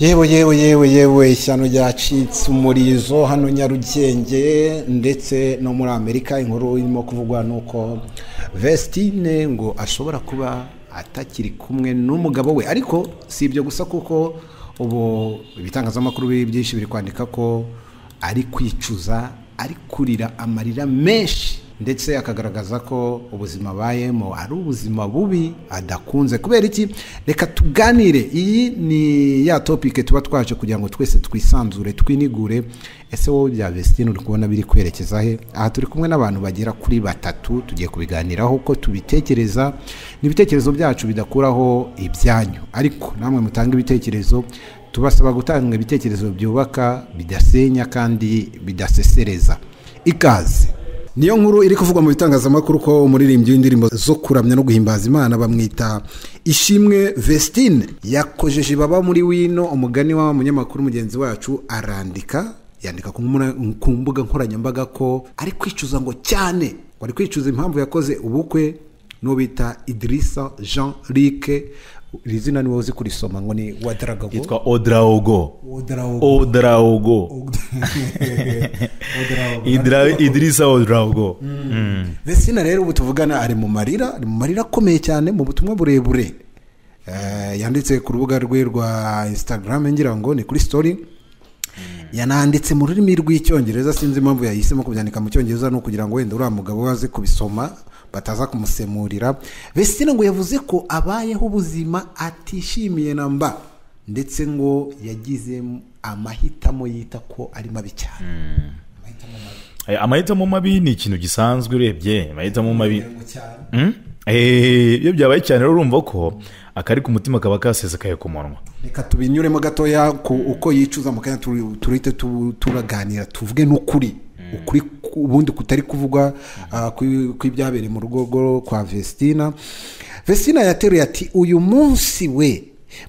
Yewe yewe yewe yewe, ishyano ryacitse umurizo hano Nyarugenge ndetse no muri Amerika. Inkuru irimo kuvugwa nuko Vestine ngo ashobora kuba atakiri kumwe n'umugabo we, ariko si ibyo gusa kuko ubu ibitangazamakuru byinshi biri kwandika ko ari kwicuza, ari kurira amarira menshi, ndetse akagaragaza ko ubuzima abayemo ari ubuzima bubi adakunze. Kubera iki? Reka tuganire. Iyi ni ya topic tuba twaje kugira ngo twese twisanzure, twinigure. Ese wowe bya Vestine uri kubona biri kwerekeza he? Aha turi kumwe n'abantu bagera kuri batatu, tugiye kubiganiraho uko tubitekereza. Ni ibitekerezo byacu bidakuraho ibyanyu, ariko namwe mutanga ibitekerezo. Tubasaba gutanga ibitekerezo byubaka, bidasenya kandi bidasesereza. Ikaze. Niyo nkuru iri kuvugwa mu bitangazamakuru ko umuririmbyi w'indirimbo zo kuramya no guhimbaza Imana bamwita Ishimwe Vestine yakojeje ibaba muri wino. Umugani wa munyamakuru mugenzi wacu arandika, yandika ku mbuga nkoranyambaga ko ari kwicuza ngo cyane, ngo ari kwicuza impamvu yakoze ubukwe n'uwo bita Idrissa Jean Luc. Iri zina niwe uzi kurisoma, ngo ni Wadragago. Yitwa Odraogo. Odraogo. Odraogo. Odraogo. Idrissa Odraogo. Vestine rero ubu tuvugana ari mu marira, ari mu marira akomeye cyane. Mu butumwa burebure yanditse ku rubuga rwe rwa Instagram, ngira ngo ni kuri story, yananditse mu rurimi rw'Icyongereza. Sinzi impamvu yahisemo kubyandika mu Cyongereza, ni ukugira ngo wenda uriya mugabo we aze kubisoma bataza kumusemurira. Vestine ngo yavuze ko abayeho ubuzima atishimiye na mba, ndetse ngo yagize amahitamo yita ko ari mabi cyane. Amahitamo mabi ni ikintu gisanzwe urebye. Amahitamo mabi iyo byabaye cyane rero urumva ko akari ku mutima kaba kasesekaye ku munwa. Reka tubinyuremo gatoya ku uko yicuza, mu kanya turite turaganira, tuvuge n'ukuri, ukuri ubundi kutari kuvugwa ku ibyabereye mu rugo kwa Vestina. Vestina yateruye ati: "Uyu munsi we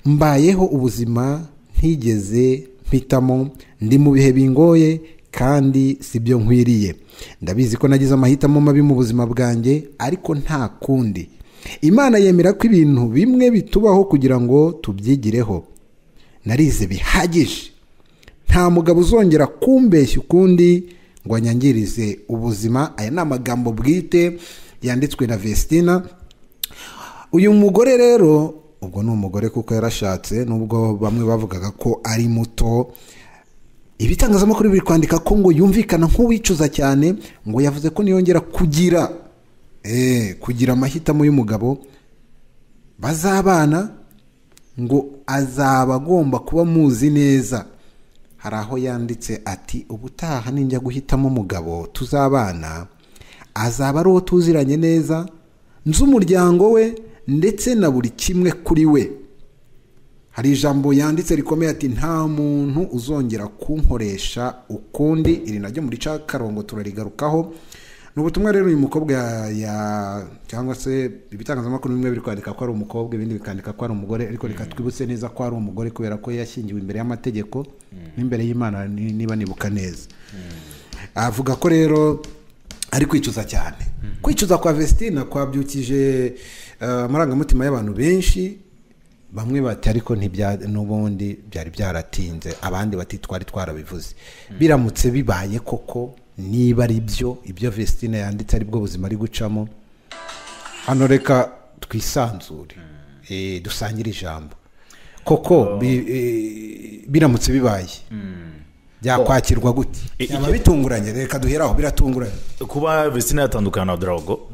mbayeho ubuzima ntigeze mpitamo, ndi mu bihe bingoye kandi si byo nkwiriye. Ndabizi ko nagize amahitamo mabi mu buzima bwanjye, ariko nta kundi. Imana yemera ko ibintu bimwe bitubaho kugira ngo tubyigireho. Narize bihagije, nta mugabo uzongera kumbeshya ukundi ngo anyangirize ubuzima." Aya ni amagambo bwite yanditswe na Vestina. Uyu mugore rero, ubwo ni umugore kuko yarashatse, nubwo bamwe bavugaga ko ari muto. Ibitangazamakuru biri kwandika ko ngo yumvikana nk'uwicuza cyane, ngo yavuze ko niyongera kugira amahitamo y'umugabo bazabana, ngo azaba agomba kuba muzi neza. Hari aho yanditse ati: "Ubutaha ninjya guhitamo umugabo tuzabana, azaba ari uwo tuziranye neza, nzi umuryango we ndetse na buri kimwe kuri we." Hari ijambo yanditse rikomeye ati: "Nta muntu uzongera kunkoresha ukundi." Iri naryo muri ca karongo turarigarukaho. Ni ubutumwa rero uyu mukobwa ya cyangwa se ibitangazamakuru bimwe biri kwandika ko ari umukobwa, ibindi bikandika ko ari umugore, ariko reka twibutse neza ko ari umugore kubera ko yashyingiwe imbere y'amategeko n'imbere y'Imana, niba nibuka neza. Avuga ko rero ari kwicuza cyane. Kwicuza kwa Vestina kwabyukije amarangamutima y'abantu benshi. Bamwe bati: "Ariko ntibya n'ubundi byari byaratinze." Abandi bati: "Twari twarabivuze." Biramutse bibaye koko, niba ari byo ibyo Vestine yanditse aribwo buzima ari gucamo, hano reka twisanzure, dusangire ijambo. Koko biramutse bibaye byakwakirwa gute? Byaba bitunguranye? Reka duheraho, biratunguranye? Kuba Vestine yatandukana na Drago,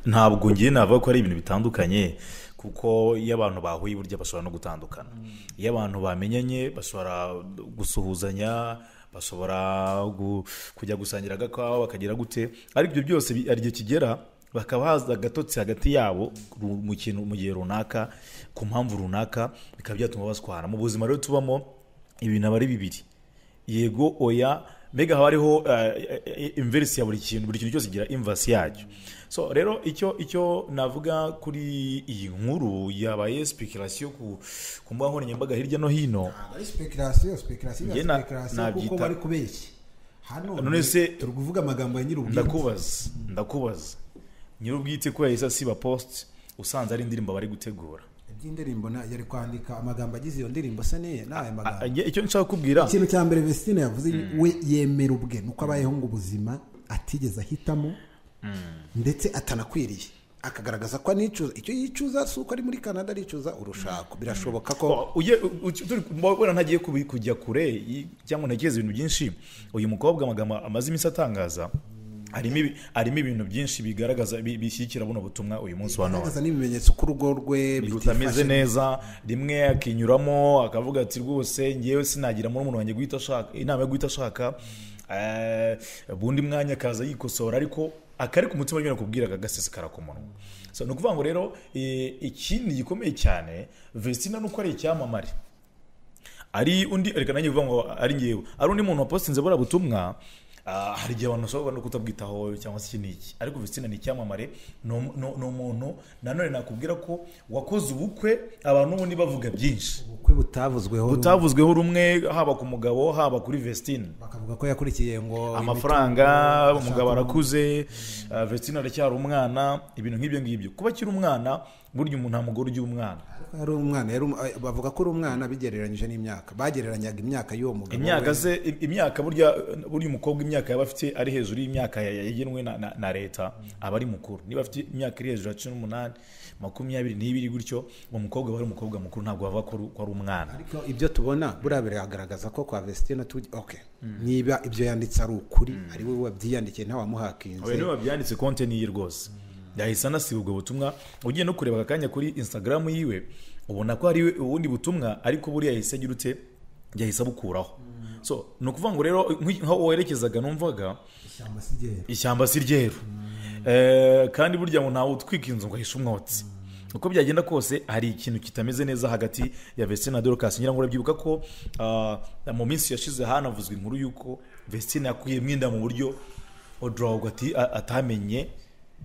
ntabwo ngiye navuga ko ari ibintu bitandukanye, kuko iyo abantu bahuye burya bashobora no gutandukana. Iyo abantu bamenyanye bashobora gusuhuzanya, bashobora kujya gusangira agakawa, bakagira gute, ariko ibyo byose hari igihe kigera bakaba haza agatotsi hagati yabo mu kintu, mu gihe runaka, ku mpamvu runaka, bikaba byatuma baswana. Mu buzima rero tubamo ibintu aba ari bibiri, yego, oya, mbega haba hariho inverse ya buri kintu, buri kintu cyose kigira inverse yacyo. So rero icyo navuga kuri iyi nkuru yabaye speculation ku mbuga nkoranyambaga hirya no hino. Ari speculation, speculation, Njye speculation kuko nabyita- bari kubeshya hano. None se- turi kuvuga amagambo ya nyir'ubwite. Ndakubaza, nyir'ubwite ko yahise asiba post, usanze ari indirimbo bari gutegura. Iby'indirimbo yari kwandika amagambo agize iyo ndirimbo se niye n'aya magambo. Icyo nshaka kubwira, ikintu cya mbere Vestine yavuze we yemera ubwe nuko abayeho ngo ubuzima atigeze ahitamo ndetse atanakwiriye, akagaragaza ko anicuza. Icyo yicuza si uko ari muri Canada, aricuza urushako. Birashoboka ko wenda ntagiye kujya kure cyangwa ntekereza ibintu byinshi. Uyu mukobwa amagambo amaze iminsi atangaza harimo ibintu byinshi bigaragaza bishyigikira buno butumwa uyu munsi wa none, bigaragaza n'ibimenyetso ko urugo rwe rutameze neza. Rimwe akinyuramo akavuga ati rwose ngewe sinagira muri umuntu wanjye guhita ashaka inama yo guhita ashaka, ubundi mwanya akaza yikosora, ariko akari ku mutima nyine kubwira akagaseseka ku munwa. So ni ukuvuga ngo rero ikindi gikomeye cyane Vestine nuko ari icyamamare, ari undi reka nanjye kuvuga ngo ari ngewe, ari undi muntu wapostinze buriya butumwa, hari igihe abantu bashobora no kutabwitaho cyangwa se iki n'iki, ariko Vestine ni icyamamare, ni umuntu nanone nakubwira ko wakoze ubukwe abantu ubundi bavuga byinshi, ubukwe butavuzweho rumwe, haba ku mugabo haba kuri Vestine, bakavuga ko yakurikiye ngo amafaranga, umugabo arakuze, Vestine aracyari umwana, ibintu nk'ibyo ngibyo. Kuba akiri umwana burya umuntu nta mugore ugira umwana, ari umwana, bavuga ko ari umwana bigereranyije n'imyaka, bagereranyaga imyaka y'uwo mugabo, imyaka se, imyaka burya umukobwa imyaka yaba afite ari hejuru y'imyaka yagenwe na leta aba ari mukuru. Niba afite imyaka iri hejuru ya 18, 22 gutyo, uwo mukobwa aba ari umukobwa mukuru, ntabwo bavuga ko ari umwana. Ariko ibyo tubona buriya biragaragaza ko kwa Vestine okay, niba ibyo yanditse ari ukuri, ari we wabyiyandikiye nta wamuhakinze, oya niba byanditse konte niyi rwose yahise anasiba ubwo butumwa. Ugiye no kureba akanya kuri Instagram yiwe ubona ko hari ubundi butumwa, ariko buriya yahise agira ute, yahise abukuraho. So ni ukuvuga ngo rero nkaho werekezaga numvaga ishyamba si ryeru, kandi burya ngo ntawe utwika inzu ngo ahishe umwotsi. Uko byagenda kose hari ikintu kitameze neza hagati ya Vestine na Dorcas. Ngira ngo urabyibuka ko mu minsi yashize hanavuzwe inkuru y'uko Vestine yakuyemo inda mu buryo Odrago atamenye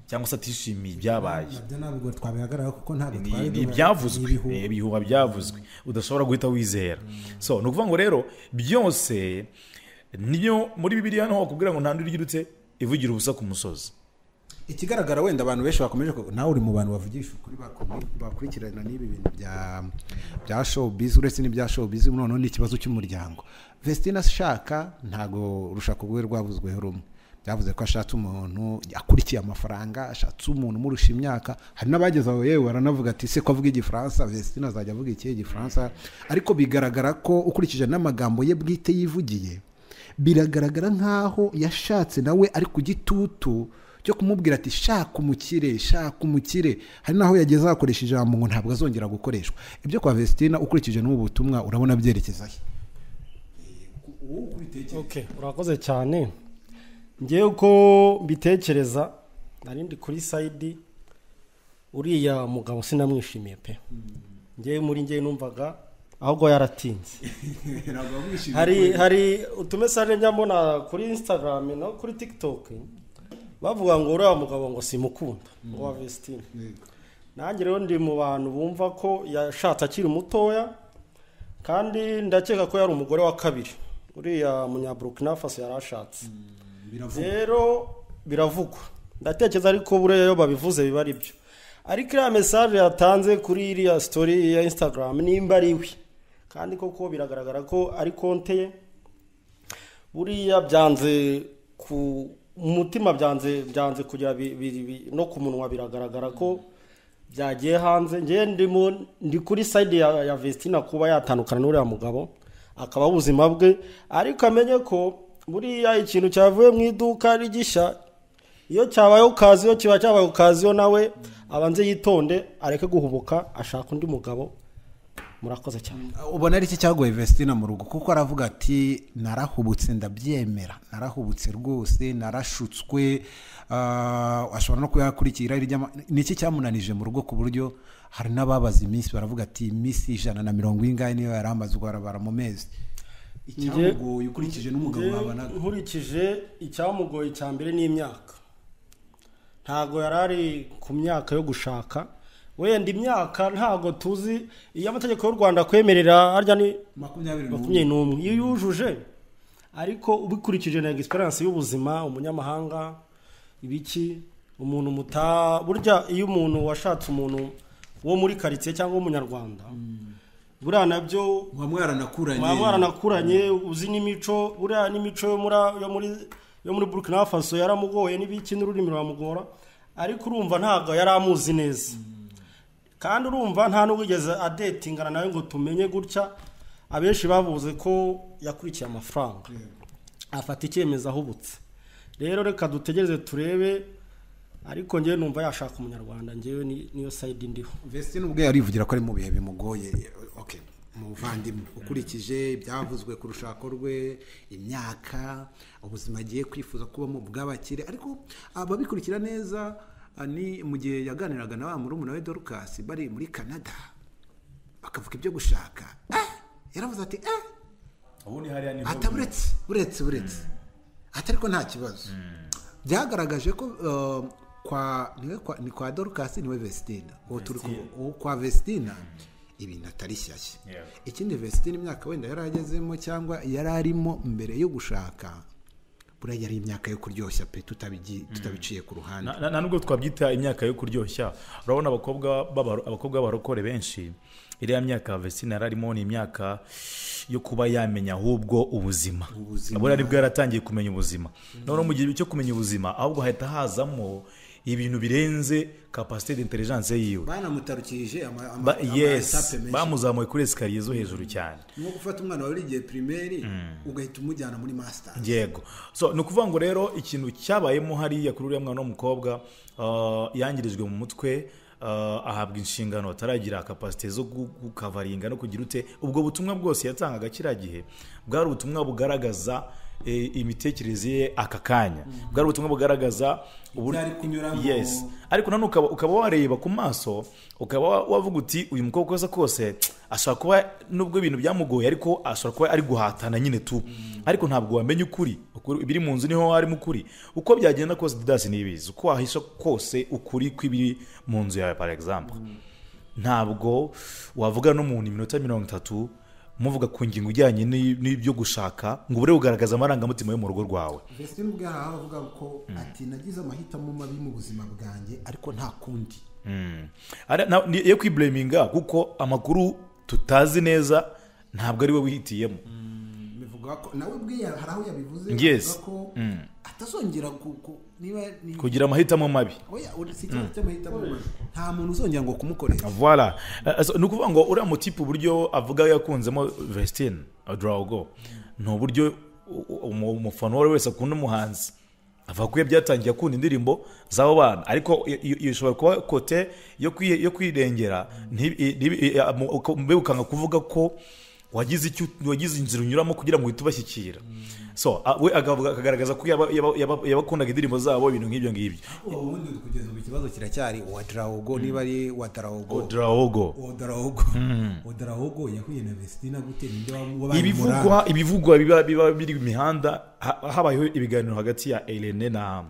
cyangwa se atishimiye ibyabaye. Ntabwo twabihagarara kuko ntabwo twari ibyavuzwe, ibihuha byavuzwe udashobora guhita wizera. So ni ukuvuga ngo rero byose niyo muri Bibiliya niho bakubwira ngo nta nduru igirutse ivugira ubusa ku musozi. Ikigaragara wenda abantu benshi bakomeje, nawe uri mu bantu bavugisha ukuri bakurikirana n'ibi bintu bya showbiz, uretse n'ibya showbiz noneho n'ikibazo cy'umuryango. Vestine ashaka ntago urushako rwe rwavuzweho rumwe, byavuze ko ashatse umuntu akurikiye amafaranga, ashatse umuntu umurusha imyaka. Hari n'abageze aho yewe baranavuga ati se ko avuga igifaransa, Vestine azajya avuga ikihe gifaransa? Ariko bigaragara ko ukurikije n'amagambo ye bwite yivugiye, biragaragara nkaho yashatse nawe ari ku gitutu cyo kumubwira ati shaka umukire, shaka umukire. Hari naho yageze akoresha ijambo ngo ntabwo azongera gukoreshwa. Ibyo kwa Vestine ukurikije n'ubu butumwa urabona byerekeza he? Okay, urakoze cyane. Ngewe uko mbitekereza narindi kuri side uriya mugabo sinamwishimiye pe. Ngewe muri ngewe numvaga ahubwo yaratinze. Hari utumessage njya kuri Instagram no kuri TikTok bavuga ngo uriya mugabo ngo simukunda wa Vestine. Nanjye rero ndi mu bantu bumva ko yashatse akiri mutoya, kandi ndakeka ko yari umugore wa kabiri uriya munya Burkina Faso yarashatse. Rero biravugwa, ndatekereza ariko buriya yo babivuze biba ari byo. Ariko iriya message yatanze kuri iriya story ya Instagram nimba ari we, kandi koko biragaragara ko ari konte ye, buriya byanze ku mutima, byanze kugira no ku munwa biragaragara ko byagiye hanze. Ngewe ndi kuri side ya Vestine kuba yatandukana n'uriya mugabo akaba ubuzima bwe, ariko amenye ko buriya ikintu cyavuye mu iduka rigishya iyo cyabaye ukaziyo kiba cyabaye ukaziyo, nawe abanze yitonde areke guhubuka ashaka undi mugabo. Murakoze cyane. Ubona ari iki cyagoye Vestine mu rugo? Kuko aravuga ati narahubutse, ndabyemera, narahubutse rwose, narashutswe, ashobora no kuyakurikira. Ni iki cyamunanije mu rugo ku buryo hari n'ababaza iminsi baravuga ati iminsi 140 niyo yari amaze guharabara mu mezi? Icyamugoye ukurikije n'umugabo wabanaga? Nkurikije icyamugoye cya mbere ni imyaka. Ntago yarari ku myaka yo gushaka, wenda imyaka ntago tuzi iyo amategeko y'u Rwanda kwemerera harya ni 21 iyo yujuje, ariko ubikurikije na experience y'ubuzima, umunyamahanga ibiki, umuntu muta burya iyo umuntu washatse umuntu wo muri karitsiye cyangwa w'umunyarwanda, buriya nabyo muba mwaranakuranye, uzi n'imico, buriya n'imico yo muri Burkina Faso yaramugoye n'ibiki n'ururimi ruramugora, ariko urumva ntabwo yari amuzi neza. Kandi urumva nta n'uwigeze adetingana nawe ngo tumenye gutya. Abenshi bavuze ko yakurikiye amafaranga afata icyemezo ahubutse. Rero reka dutegereze turebe, ariko njyewe numva yashaka umunyarwanda, njyewe niyo side ndiho. Vestine ubwe yarivugira ko ari mu bihe bimugoye. Okay, muvandimwe, ukurikije ibyavuzwe ku rushako rwe, imyaka, ubuzima agiye kwifuza kubamo bw'abakire, ariko ababikurikira neza ni mu gihe yaganiraga na wa murumuna we Dorcas bari muri Canada bakavuga ibyo gushaka, yaravuze ati ubundi hariya ni ataburetse buretse buretse ati ariko nta kibazo. Byagaragaje ko ni kwa Dorcas niwe Vestina, kwa Vestina ibintu atari shyashya. Ikindi Vestina imyaka wenda yaragezemo cyangwa yari arimo mbere yo gushaka, buriya yari imyaka yo kuryoshya pe, tutabiciye ku ruhande. Na nubwo twabyita imyaka yo kuryoshya, urabona abakobwa b'abarokore benshi, iriya myaka Vestina yari arimo ni imyaka yo kuba yamenya ahubwo ubuzima. Buriya nibwo yaratangiye kumenya ubuzima. Noneho mu gihe cyo kumenya ubuzima ahubwo hahita hazamo ibintu birenze capacité d'intelligence yiwe. Banamutarukije yes, bamuzamuye kuri escalier zo hejuru cyane. Nko gufata umwana wawe urigiye primaire ugahita umujyana muri master. Yego. So ni ukuvuga ngo rero ikintu cyabayemo hariya kuri uriya mwana w'umukobwa, yangirijwe mu mutwe, ahabwa inshingano ataragira capacité zo gukavaringa no kugira ute. Ubwo butumwa bwose yatangaga kiriya gihe bwari ubutumwa bugaragaza imitekerereze ye aka kanya, bwari ubutumwa bugaragaza yes. Ariko none ukaba wareba ku maso ukaba wavuga uti uyu mukobwa kose kose ashobora kuba nubwo ibintu byamugoye ariko ashobora kuba ari guhatana nyine tu, ariko ntabwo wamenya ukuri ibiri mu nzu niho harimo ukuri. Uko byagenda kose Didas nibizi, uko wahisha kose ukuri kw'ibiri mu nzu yawe par exemple, ntabwo wavuga n'umuntu iminota 30 muvuga ku ngingo ijyanye n'ibyo gushaka ngo ubure kugaragaza amarangamutima yo mu rugo rwawe. Vestine ubwe hari aho avuga ko ati nagize amahitamo mabi mu buzima bwanjye ariko nta kundi. Yo kwiblaminga kuko amakuru tutazi neza ntabwo ari we wihitiyemo. Bivuga ko nawe ubwe hari aho yabivuze ko atazongera niba kugira amahitamo mabi. Oya, si ikibazo cy'amahitamo mabi, nta muntu uzongera ngo kumukoresha. Voilà. Ni ukuvuga ngo uriya mutipe uburyo avuga yakunzemo Vestine Drago, ni uburyo umufana uwo ari wese akunda umuhanzi avuga ko byatangiye akunda indirimbo z'abo bana, ariko ishobora kuba kote yo kwirengera ukanga kuvuga ko wagize inzira unyuramo kugira ngo uhite ubashyikira. So we akagaragaza ko yabakundaga indirimbo zabo, ibintu nk'ibyo ngibyo. Ubundi kugeza ubu ikibazo kiracyari wa Drago, niba ari wa Drago, Drago yahuye na Vestina gute? Ninde wabaye ibivugwa biba biri mu mihanda? Habayeho ibiganiro hagati ya Elene na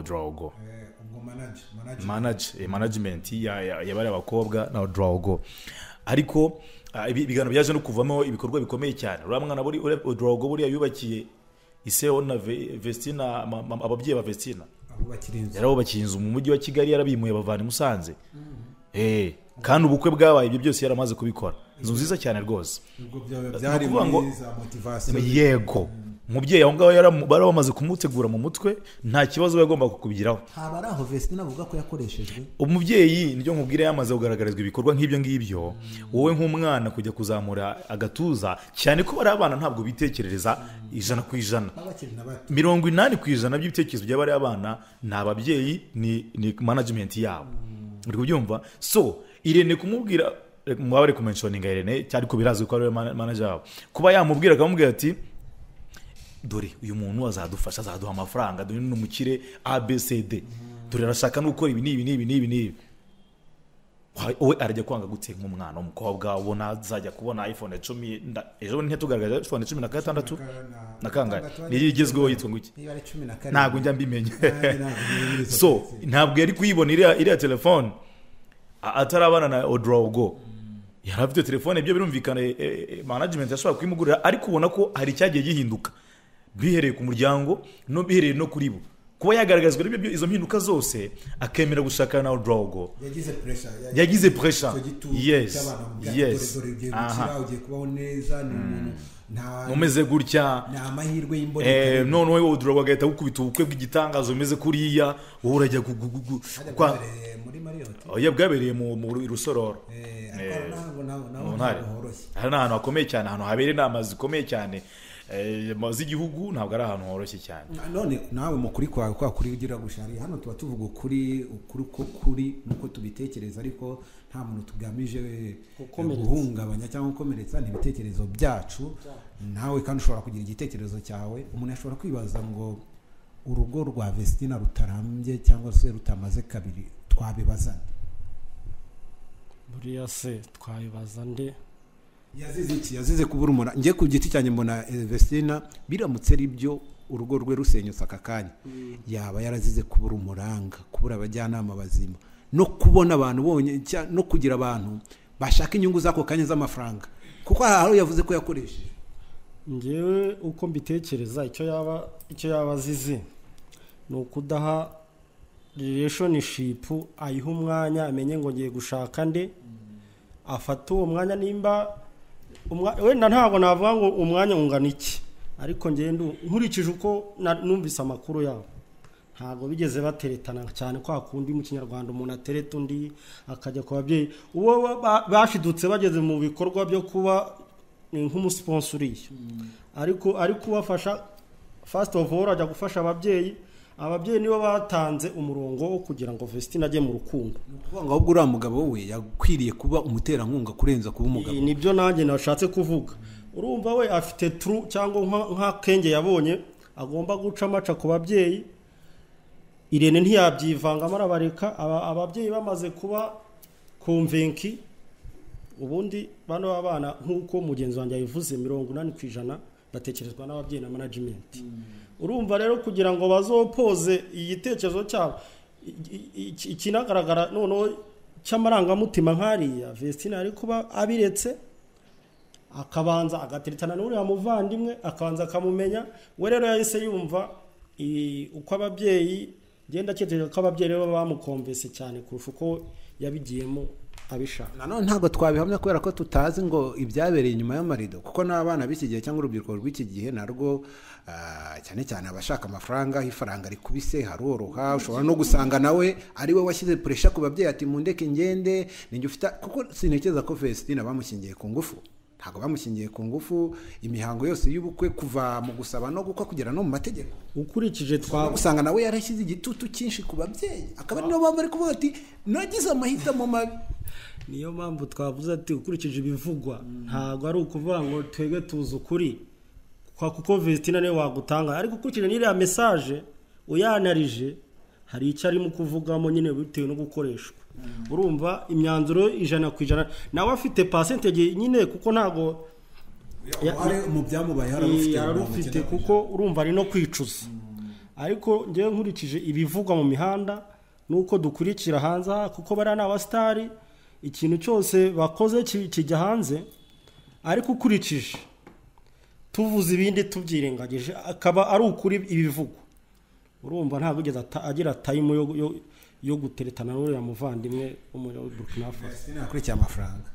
Drago, ubwo management ya bari abakobwa na Drago, ariko ibiganiro byaje no kuvamo ibikorwa bikomeye cyane. Uriya mwana buri Drago buriya yubakiye Iseo na Vestina, ababyeyi ba Vestina yarabubakiye inzu mu mujyi wa Kigali, yarabimuye bavana i Musanze. Kandi ubukwe bwabaye ibyo byose yaramaze kubikora. Inzu nziza cyane rwose. Ubwo byari muri za motivation. Yego. Umubyeyi aho ngaho bari bamaze kumutegura mu mutwe, nta kibazo yagomba kukubigiraho. Haba ari aho Vestina avuga ko yakoreshejwe. Umubyeyi niryo nkubwira yamaze kugaragarizwa ibikorwa nk'ibyo ngibyo, wowe nk'umwana kujya kuzamura agatuza cyane ko bari abana ntabwo bitekerereza 100%. 80% by'ibitekerezo by'abari abana ni ababyeyi, ni management yabo. Uri kubyumva? So Irene kumubwira, mwabare kumentioninga Irene cyari ko birazwi ko ari manager wabo, kuba yamubwira akamubwira ati dore uyu muntu azadufasha, azaduha amafaranga, dore ni umukire ABCD, dore arashaka no gukora ibi n'ibi n'ibi n'ibi n'ibi. We arajya kwanga gute nk'umwana w'umukobwa ubona azajya kubona iPhone 10 ejo ntitugaragaza iPhone 16 na kangahe niyo igezweho yitwa ngo iki? Ntabwo njya mbimenya. So ntabwo yari kuyibona iriya telefone atarabana na Odrago. Yari afite telefone, ibyo birumvikana management yashobora kuyimugurira, ariko ubona ko hari icyagiye gihinduka bihereye ku muryango no bihereye no kuri bo. Kuba yagaragazwa n'ibyo, izo mpinduka zose, akemera gushakana na Ouedraogo, yagize pressure. Yagize pressure. Icyo gitutu cy'abantu bamubwira ati, dore ugiye gukira, ugiye kubaho neza, ni umuntu nta umeze gutya, ni amahirwe y'imboneka. Noneho Ouedraogo agahita agukubita ubukwe bw'igitangazo bumeze kuriya, wowe urajya Hajya bwabereye muri Marriott. Oya, bwabereye mu Rusororo. Ariko ntabwo naho Mu ntare. ntabwo horoshye. Aha ni ahantu hakomeye cyane, ahantu habera inama zikomeye cyane z'igihugu, ntabwo ari ahantu horoshye cyane. None nawe mu kuri kwawe, kwa kuri ugira gushari, hano tuba tuvuga ukuri, ukuri ko kuri nuko tubitekereza, ariko nta muntu tugamije Gukomeretsa. guhungabanya cyangwa gukomeretsa, ni ibitekerezo byacu. Nawe kandi ushobora kugira igitekerezo cyawe. Umuntu ashobora kwibaza ngo urugo rwa Vestina rutarambye cyangwa se rutamaze kabiri, twabibaza nde? Buriya se twabibaza nde? Yazize iki? Yazize kubura umura. Njye ku giti cyanjye mbona Vestina, biramutse ari byo, urugo rwe rusenyutse aka kanya, yaba yarazize kubura umuranga, kubura abajyanama bazima, no kubona abantu bonye no kugira abantu bashaka inyungu z'ako kanya z'amafaranga, kuko hari aho yavuze ko yakoresheje. Ngewe uko mbitekereza, icyo yaba azize ni ukudaha relationship ayiha umwanya, amenye ngo ngiye gushaka nde, afate uwo mwanya. Nimba wenda ntabwo navuga ngo umwanya ungana iki, ariko ngewe nkurikije uko numvise amakuru yabo, ntabwo bigeze bateretana cyane kwa kundi mu Kinyarwanda umuntu atereta undi akajya ku babyeyi. Uwo bashidutse bageze mu bikorwa byo kuba ni nk'umusponsor uriya, ariko ari kubafasha. First of all ajya gufasha ababyeyi, ababyeyi nibo batanze umurongo wo kugira ngo Vestine ajye mu rukundo. Ni ukuvuga ngo ahubwo uriya mugabo we yakwiriye kuba umuterankunga kurenza kuba umugabo. Iyi nibyo nanjye nashatse kuvuga. Urumva we afite trou cyangwa nk'akenge yabonye agomba guca amaca ku babyeyi. Irene ntiyabyivangamo, arabareka. Ababyeyi bamaze kuba convaincu, ubundi bano b'abana, nk'uko mugenzi wanjye yabivuze, 80% batekerezwa n'ababyeyi na management. Urumva rero kugira ngo bazopoze igitekerezo cyabo, ikinagaragara noneho cy'amarangamutima nk'ariya, Vestine ari kuba abiretse, akabanza agateretana n'uriya muvandimwe, akabanza akamumenya. We rero yahise yumva uko ababyeyi genda aketeje ko ababyeyi rero bamuconvince cyane kurusha uko yabigiyemo abishaka. Nanone ntabwo twabihamya kubera ko tutazi ngo ibyabereye inyuma y'amarido, kuko n'abana b'iki gihe cyangwa urubyiruko rw'iki gihe narwo, cyane cyane abashaka amafaranga, aho ifaranga rikubise haroroha. Ushobora no gusanga nawe ari we washyize pressure ku babyeyi ati mundeke ngende, ninjye ufite, kuko sintekereza ko Vestina bamushyingiye ku ngufu. Ntabwo bamushyingiye ku ngufu. Imihango yose y'ubukwe, kuva mu gusaba no gukwa kugera no mu mategeko, ukurikije twa usanga nawe yarashyize igitutu cyinshi ku babyeyi, akaba ari niyo mpamvu ari kuvuga ati nagize amahitamo mabi. Niyo mpamvu twavuze ati ukurikije ibivugwa, ntabwo ari ukuvuga ngo twebwe tuzi ukuri kuko Vestina niwe wagutanga, ariko ukurikije n'iriya message uyanarije, hari icyo arimo kuvugamo nyine bitewe no gukoreshwa. Urumva imyanzuro 100% nawe afite percentage nyine, kuko ntabwo Uruhare mu byamubaye hararufite. Yararufite, kuko urumva ari no kwicuza. Ariko ngewe nkurikije ibivugwa mu mihanda nuko dukurikira hanze aha, kuko bariya ni abasitari, ikintu cyose bakoze kijya hanze. Ariko ukurikije, tuvuze ibindi tubyirengagije, akaba ari ukuri ibivugwa, urumva ntabwo yigeze agira time yo guteretana n'uriya muvandimwe wo muri Burkina Faso. Vestina yakurikiye amafaranga.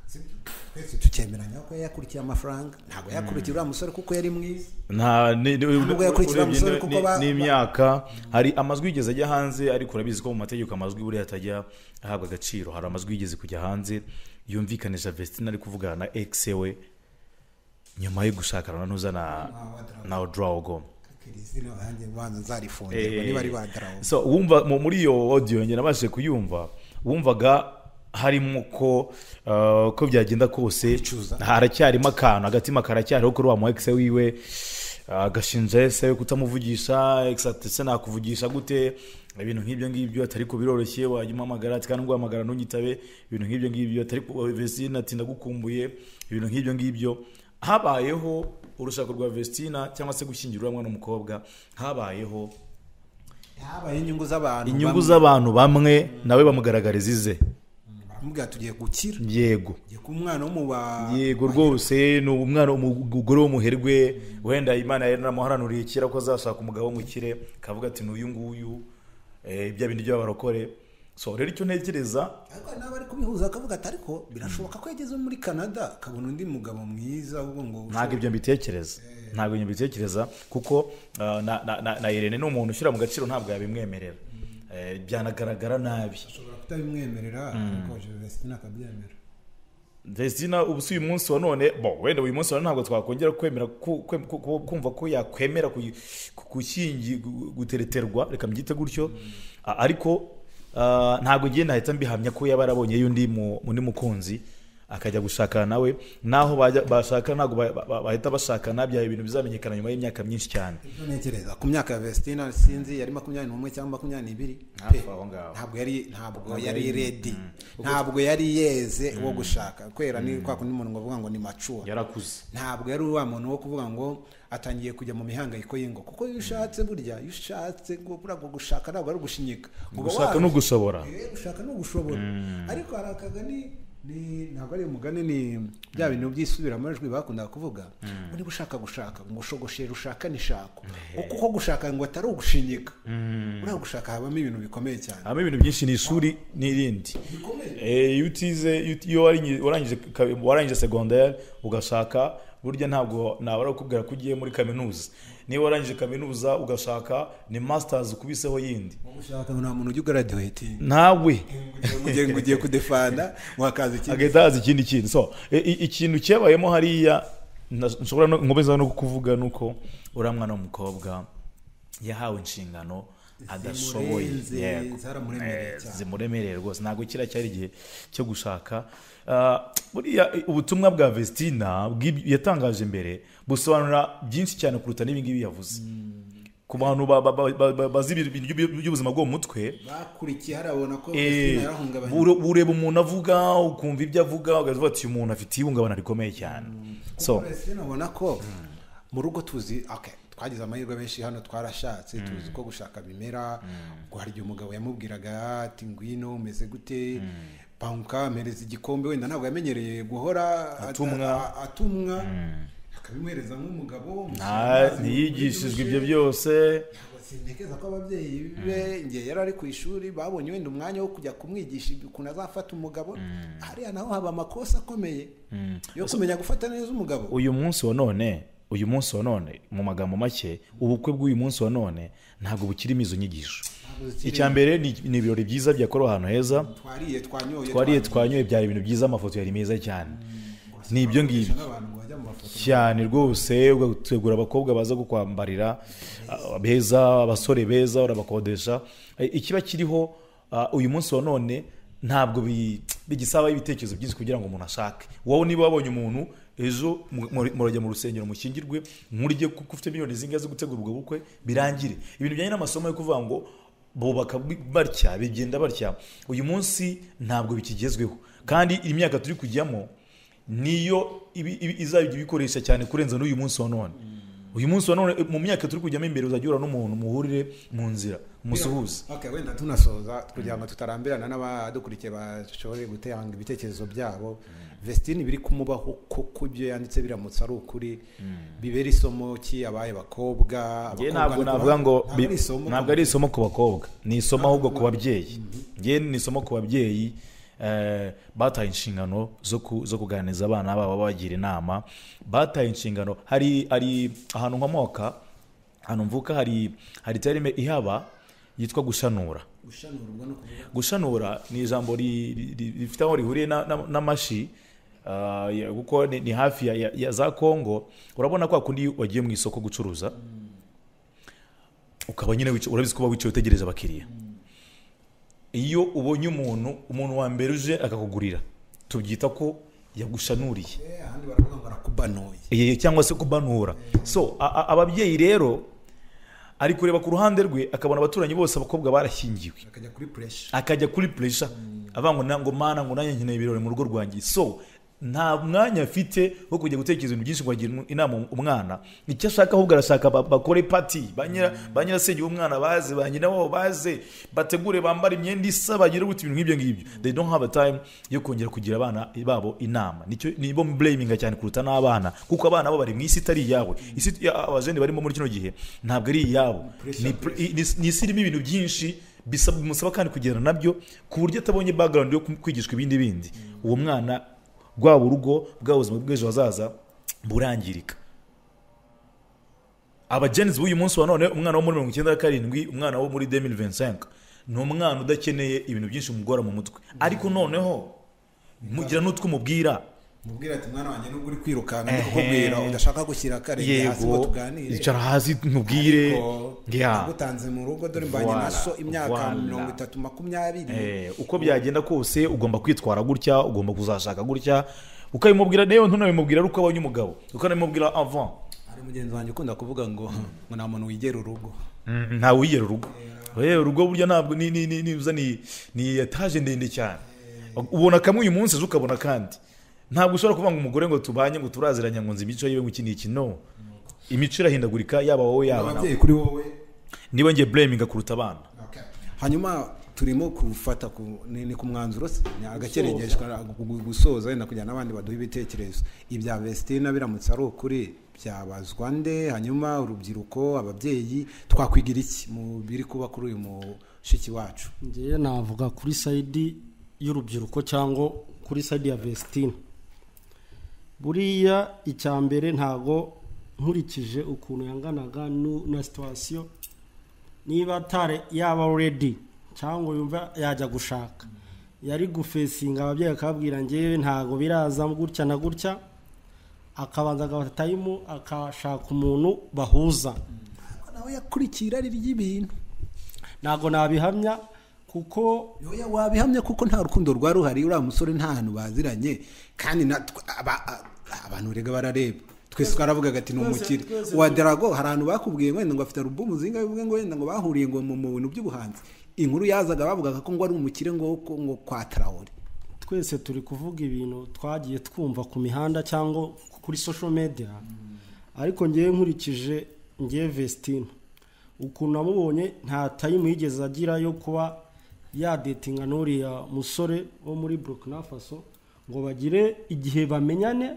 Twese tucyemeranya ko yakurikiye amafaranga, ntabwo yakurikiye uriya musore kuko yari mwiza. Nta Nubwo yakurikira urebye umusore kuko n'imyaka, hari amajwi yigeze ajya hanze, ariko urabizi ko mu mategeko amajwi buriya atajya ahabwa agaciro. Hari amajwi yigeze kujya hanze yumvikanisha Vestina ari kuvugana na ex we nyuma yo gushakana na ntuza na Ouedraogo. Iri zina nanjye banza nzarifungirwa niba ari ba Drago. So wumva muri iyo audio, njye nabashije kuyumva, wumvaga harimo ko byagenda kose Kwicuza. Haracyarimo akantu, agatima karacyariho kuri wa mu ex wiwe, agashinja ese we kutamuvugisha. Ex ati se nakuvugisha gute? Ibintu nk'ibyo ngibyo, atari ko biroroshye, wajya umuhamagara, ati kandi nguhamagara ntunyitabe, ibintu nk'ibyo ngibyo, atari ko Vestina ati ndagukumbuye, ibintu nk'ibyo ngibyo. Habayeho urushako rwa Vestina cyangwa se gushyingira uriya mwana w'umukobwa, habayeho Habaye inyungu z'abantu inyungu bamwe. z'abantu bamwe, nawe bamugaragariza ize. Amubwira tugiye gukira. Yego. Ngiye kuba umwana wo mu ba Yego rwose, ni umwana umugore w'umuherwe, wenda Imana yari yaramuharanuriye kera ko azashaka umugabo w'umukire, akavuga ati n'uyu nguyu, bya bindi by'abarokore. So rero icyo ntekereza, ariko nawe ari kubihuza akavuga ati ariko birashoboka ko yageze muri Canada akabona undi mugabo mwiza, ahubwo ngo ntabwo ibyo mbitekereza, ntabwo ibyo mbitekereza kuko na Irene ni umuntu ushyira mu gaciro, ntabwo yabimwemerera. Byanagaragara nabi, ashobora kutabimwemerera, ariko Vestine akabyemera. Vestine ubu si uyu munsi wa none, bo wenda uyu munsi wa none ntabwo twakongera kwemera kumva ko yakwemera gutereterwa, reka mbyite gutyo. Ariko ntabwo ngiye nahita mbihamya ko yaba yarabonye y'undi undi mukunzi akajya gushakana nawe, naho bashaka ntabwo bahita bashakana, bya ibintu bizamenyekana nyuma y'imyaka myinshi cyane. Ibyo ntekereza ku myaka ya Vestine, sinzi yari 21 cyangwa 22, ntabwo yari ready, ntabwo yari yeze wo gushaka. Kwera ni kwa kundi umuntu ngo avuga ngo ni mature, yarakuze, ntabwo yari wa muntu wo kuvuga ngo atangiye kujya mu mihangayiko y'ingo, kuko iyo ushatse burya, iyo ushatse ngo buriya gushaka ntabwo ari ugushinyika, gushaka no gushobora, gushaka no gushobora. Ariko hari akagani, ni ntabwo ari umugani, ni bya bintu by'isubiramajwi bakundaga kuvuga ngo niba ushaka gushaka ngo ushogoshera ushaka nishako, kuko gushaka ngo atari ugushinyika. Buriya gushaka habamo ibintu bikomeye cyane, habamo ibintu byinshi, ni ishuri n'irindi. Iyo utize, iyo warangije secondaire ugashaka, burya ntabwo nabara kukubwira ko ugiye muri kaminuza. Niba warangije kaminuza ugashaka ni masters ukubiseho yindi. Ushaka nta muntu ujya graduate nawe ngo ugiye kudefanda wakaza ikindi, agahita ikindi kintu. So ikintu cyabayemo hariya nshobora no nkomeza no kukuvuga nuko uriya mwana w'umukobwa yahawe inshingano adashoboye, zimuremereye rwose. Ntabwo kiriya cyari igihe cyo gushaka. Buriya ubutumwa bwa Vestine yatangaje mbere busobanura byinshi cyane kuruta n'ibi ngibi yavuze. Ku bantu bazi ibintu by'ubuzima bwo mu mutwe bakurikiye, harabona ko Vestine yarahungabanye. Ureba umuntu avuga ukumva ibyo avuga ukavuga ati uyu muntu afite ihungabana rikomeye cyane. So Vestine ubona ko mu rugo tuzi, okay, twagize amahirwe benshi hano twarashatse, tuzi ko gushaka bimera. Ubwo hari igihe umugabo yamubwiraga ati ngwino umeze gute, banka mpereza igikombe, wenda ntabwo yamenyereye guhora atumwa, akabimuhereza nk'umugabo, ntiyigishijwe ibyo byose. Sintekereza ko ababyeyi be ngiye yari ari ku ishuri babonye wenda umwanya wo kujya kumwigisha ukuntu azafata umugabo. Hariya naho haba amakosa akomeye yo kumenya gufata neza umugabo. Uyu munsi wa none mu magambo make, ubukwe bw'uyu munsi wa none ntabwo bukirimo izo nyigisho. Icya mbere ni ibirori byiza byakorewe ahantu heza, twariye twanyoye, byari ibintu byiza, amafoto yari meza cyane, ni ibyo ngibyo cyane rwose. Ugategura abakobwa baza kukwambarira beza, abasore beza urabakodesha. Ikiba kiriho uyu munsi wa none ntabwo bigisaba ibitekerezo byinshi kugira ngo umuntu ashake. Wowe niba wabonye umuntu ejo murajya mu rusengero mushyingirwe, murye kuko ufite miliyoni zingahe zo gutegura ubwo bukwe birangire. Ibintu bijyanye n'amasomo yo kuvuga ngo bubaka batya bigenda batya, uyu munsi ntabwo bikigezweho. Kandi imyaka turi kujyamo niyo izajya ibikoresha cyane kurenza n'uyu munsi wa none. Uyu munsi wa none mu myaka turi kujyamo imbere uzajya uhura n'umuntu muhurire mu nzira umusuhuze. Okay, wenda tunasoza kugira ngo tutarambirana n'abadukurikiye bashobore gutanga ibitekerezo byabo. Vestine biri kumubaho koko ibyo yanditse biramutse ari ukuri, bibera isomo ki abaye bakobwa? Ntabwo navuga ngo ntabwo ari isomo ku bakobwa, ni isomo ahubwo ku babyeyi. Ngiye ni isomo ku babyeyi bataye inshingano zo kuganiriza abana babo babagira inama, bataye inshingano. Hari ahantu nkomoka, ahantu mvuka, hari terime ihaba yitwa gushanura. Gushanura ni ijambo rifite aho rihuriye n'amashi, kuko ni hafi ya za Kongo. Urabona kwa kundi wagiye mu isoko gucuruza, ukaba nyine urabizi kuba wicaye utegereza abakiriya. Iyo ubonye umuntu wa mbere uje akakugurira, tubyita ko yagushanuriye, ahandi baravuga ngo arakubanuye cyangwa se kubanura. So ababyeyi rero ari kureba ku ruhande rwe akabona abaturanyi bose abakobwa barashyingiwe, akajya kuri pressure avuga ngo ngo mana ngo nanjye nkeneye ibirori mu rugo rwanjye. So Nta mwanya afite wo kujya gutekereza ibintu byinshi ngo agire inama umwana. Icyo ashaka ahubwo arashaka bakore party, ba nyirasenge w'umwana baze, ba nyina wabo baze, bategure, bambare imyenda isa, bagire gute, ibintu nk'ibyo ngibyo. They don't have a time yo kongera kugira abana babo inama. Nicyo nibo blaminga cyane kuruta n'abana, kuko abana bo bari mu isi itari iyabo. Isi abajene barimo muri kino gihe ntabwo ari iyabo, ni isi irimo ibintu byinshi bimusaba kandi kugenda nabyo, ku buryo atabonye background yo kwigishwa ibindi bindi, uwo mwana rwaba urugo, bwa buzima bw'ejo hazaza burangirika. Abagenzi b'uyu munsi wa none, umwana wo muri 97, umwana wo muri 2025 ni umwana udakeneye ibintu byinshi umugora mu mutwe, ariko noneho mugira n'utwo umubwira, mubwira ati mwana wanjye, nubwo uri kwirukanka ndi kukubwira udashaka gushyira akarenge hasi ngo tuganire, icara hasi nkubwire, nagutanze mu rugo, dore mbanye na so imyaka 30 20, uko byagenda kose ugomba kwitwara gutya, ugomba kuzashaka gutya, ukabimubwira. Nayo ntunabimubwira ari uko abonye umugabo, ukanabimubwira avant. Hari mugenzi wanjye ukunda kuvuga ngo nta muntu wigera urugo. Ntawe wigera urugo. Urugo burya ntabwo ni etaje ndende cyane, ubona kamwe uyu munsi ejo ukabona kandi. Ntabwo ushobora kuvuga ngo umugore ngo tubanye ngo turaziranye ngo nzi imico yiwe ngo iki n'iki, no. Imico irahindagurika, yaba wowe yaba nawe. Kuri wowe niba ngiye blaminga kuruta abana. Hanyuma turimo gufata ni ku mwanzuro se agakeregeshwa gusoza, wenda kugira n'abandi baduha ibitekerezo. Ibya Vestina biramutse ari ukuri byabazwa nde? Hanyuma urubyiruko, ababyeyi, twakwigira iki mu biri kuba kuri uyu mushiki wacu? Ngiye navuga kuri side y'urubyiruko cyangwa kuri side ya Vestina. Buriya icya mbere ntago nkurikije ukuntu yanganaga na situation, niba atare yaba ready cyangwa yumva yajya gushaka, yari gufesinga ababyeyi akababwira ngewe ntago biraza gutya na gutya, akabanza agafata time akashaka umuntu bahuza. Nawe yakurikira ari ry'ibintu, ntago nabihamya kuko yoya wabihamya kuko nta rukundo rwa ruhari, uriya musore nta hantu baziranye, kandi abantu rega barareba, twese twaravugaga ati ni umukire wa Drago. Hari ahantu bakubwiye wenda ngo afite album zinga, bivuge ngo wenda ngo bahuriye ngo mu bintu by'ubuhanzi, inkuru yazaga bavugaga ko ngo ari umukire ngo kwa Traore. Twese turi kuvuga ibintu twagiye twumva ku mihanda cyangwa kuri social media, ariko ngiye nkurikije ngiye Vestina ukuntu namubonye, nta time yigeze agira yo kuba yadetinga n'uriya musore wo muri Burkina Faso ngo bagire igihe bamenyane.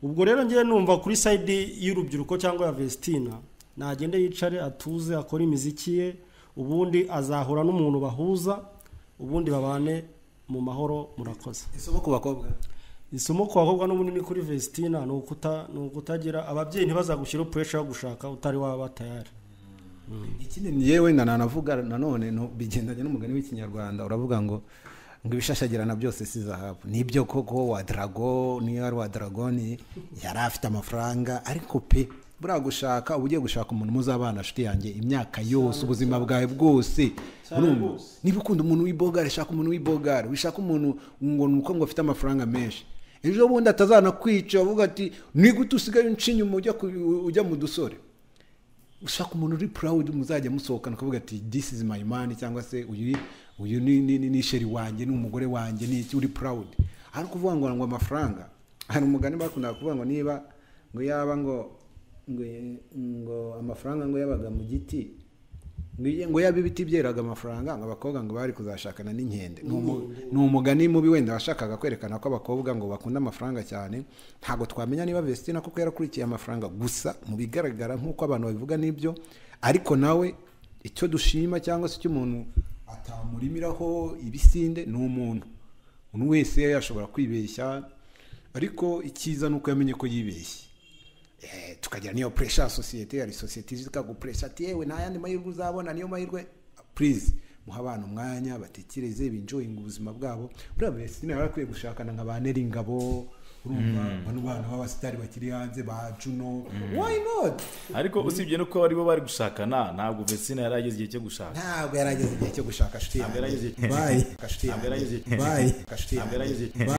Ubwo rero ngiye numva kuri side y'urubyiruko cyangwa ya Vestina, nagende yicare atuze akore imiziki ye, ubundi azahura n'umuntu bahuza, ubundi babane mu mahoro. Murakoze. Isomo ku bakobwa, isomo ku bakobwa n'ubundi ni kuri Vestina, ni ukutagira ababyeyi ntibazagushyira pressure yo gushaka utari waba tayari. Ikindi yewe nanavuga nanone bigendanye n'umugani w'ikinyarwanda, uravuga ngo ibishashagirana byose si zahabu. Nibyo koko wa Drago, niyo ari wa Dragoni yari afite amafaranga, ariko pe buriya gushaka uba ugiye gushaka umuntu muzabana nshuti yanjye imyaka yose, ubuzima bwawe bwose. Niba ukunda umuntu w'ibogare, shaka umuntu w'ibogare, wishaka umuntu ngo nuko ngo afite amafaranga menshi, ejo bundi atazanakwica avuga ati ni gute usigaye unca inyuma ujya mu dusore. Ushaka umuntu uri proud muzajya musohokana ukavuga ati this is my man, cyangwa se uyu ni sheri wanjye, ni umugore wanjye, ni iki, uri proud. Ari kuvuga ngo amafaranga, hari umugani bakunda kuvuga ngo niba ngo yaba ngo amafaranga ngo yabaga mu giti, ngo yaba ibiti byeraga amafaranga, ngo abakobwa ngo bari kuzashakana n'inkende. Ni umugani mubi wenda washakaga kwerekana ko abakobwa ngo bakunda amafaranga cyane. Ntabwo twamenya niba Vestina kuko yarakurikiye amafaranga gusa, mu bigaragara nk'uko abantu babivuga nibyo, ariko nawe icyo dushima cyangwa se icyo umuntu atamurimiraho ibisinde ni umuntu wese yashobora kwibeshya, ariko icyiza nuko yamenye ko yibeshye. Tukagira niyo pressure society, ari society zikagupressure ati yewe nta yandi mahirwe uzabona, niyo mahirwe. Please muha abantu umwanya batekereze, binjoyinga ubuzima bwabo. Buriya Vestina yarakwiye gushakana nka ba Neringabo, urumva bano bana b'abasitari bakiri hanze ba Juno, why not? Ariko usibye no ko ari bo bari gushakana, ntabwo Vestina yarageze igihe cyo gushaka. Ntabwo yarageze igihe cyo gushaka, shuti yanjye. Bye. Bye. Bye.